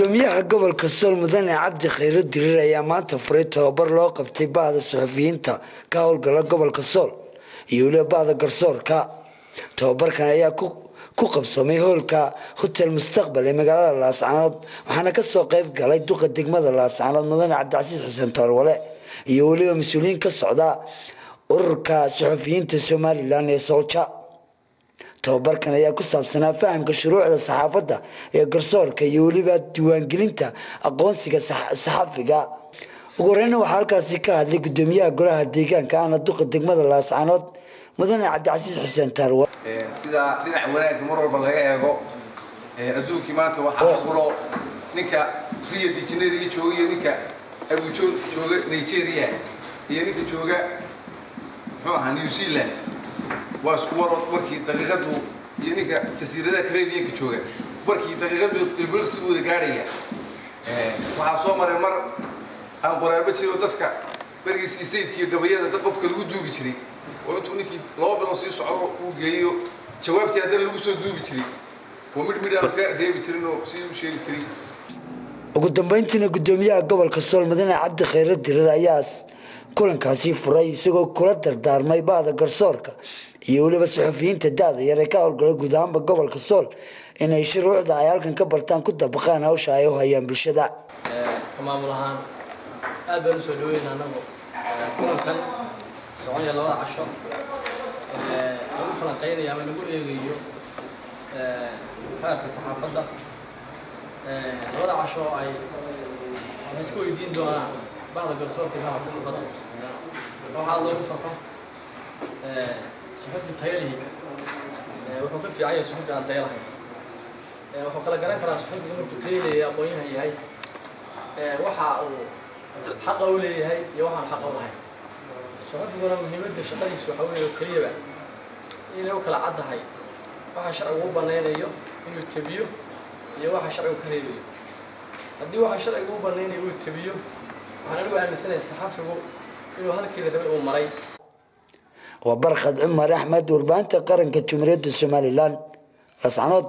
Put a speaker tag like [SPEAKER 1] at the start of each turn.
[SPEAKER 1] Gudoomiyaha gobolka Sool, Mudane Cabdi Khayro Diriir, ayaa maanta furay tababar loo qabtay bahda suxufiyiinta ka howlgala gobolka Sool iyo weliba bahda garsoorka. Tababarkan ayaa ku qabsoomay hoolka Hotel Mustaqbal ee magaalada Laascanood, waxaana kasoo qayb galay duqa degmada Laascanood, Mudane Cabdicasiis Xuseen Taalwale, iyo weliba mas-uuliyiin ka socda Ururka Suxufiyiinta Somaliland ee SOLJA. Tababarkan ayaa ku saabsanaa fahamka shuruucda saxaafadda ee garsoorka iyo weliba diiwaangelinta aqoonsiga saxafiga. Ugu horeyna waxaa halkaasi ka hadlay gudoomiyaha golaha deegaanka ahna duqa degmada Laascanood, Mudane Cabdicasiis Xuseen Taalwale.
[SPEAKER 2] Sida dhinac wanaagga mar walba laga eego adduunkii maanta, waxaa quro ninka Rio de Janeiro jooga iyo ninka Abuja jooga Nigeria iyo ninka jooga, muxuu ahaa, New Zealand, waa isku warood warkii daqiiqadu, iyo ninka jasiiradaha Caribbeanka jooga, warkii daqiiqadu ilbiriqsi buu wada gaadhaya. Waxaa soo maray mar aan qoraalba jiro, dadka berigiisii sayidka iyo gabayada dad qofka lagu duubi jiray, oo intuu ninkii 2 bilood sii socdo uu geeyo, jawaabtii haddana lagu soo duubi jiray, oo midh midh aan ka reebi jirin oo sidii u sheegi jiray.
[SPEAKER 1] Ugu dambeyntiina, gudoomiyaha gobolka Sool, Mudane Cabdi Khayre Dirir, ayaa kulankaasi furay, isagoo kula dardaarmay bahda garsoorka iyo weliba suxufiyiinta da-da yar ee ka howlgala guud ahaanba gobolka Sool inay shuruucda ay halkan ka bartaan ku dabaqaan hawsha ay u hayaan bulshada.
[SPEAKER 3] Maamul ahaan aad baan usoo dhaweyna anagu kulankan soconaya 2da casho lagu falanqeynayo ama lagu eegayo xeerka saxaafadda. 2da casho oo ay waxay iska weydiin doonaan bahda garsoorka iyo bahda saxaafadda. Waxaa loogu farxo, suxufi tayo lihi wuxuu ka fiican yahay suxufi aan tayo lahayn. Wuxuu kala garan karaa suxufiga markuu tayo aqoon-yahan yahay waxa uu xaqa u leeyahay iyo waxaan xaqa u lahayn. Suxufiguna muhiimadda shaqadiisu waxa weeye oo keliyaba inay u kala caddahay waxa sharcigu u banaynayo inuu tabiyo iyo waxa sharcigu ka reebayo. Haddii waxa sharcigu u banaynayo uu tabiyo, waxaan anigu aaminsanahay saxafigu inuu halkii la rabay uu maray.
[SPEAKER 1] Waa Barkhad Cumar Axmed, warbaahinta qaranka Jumhuuriyadda Somaliland, Lascanood.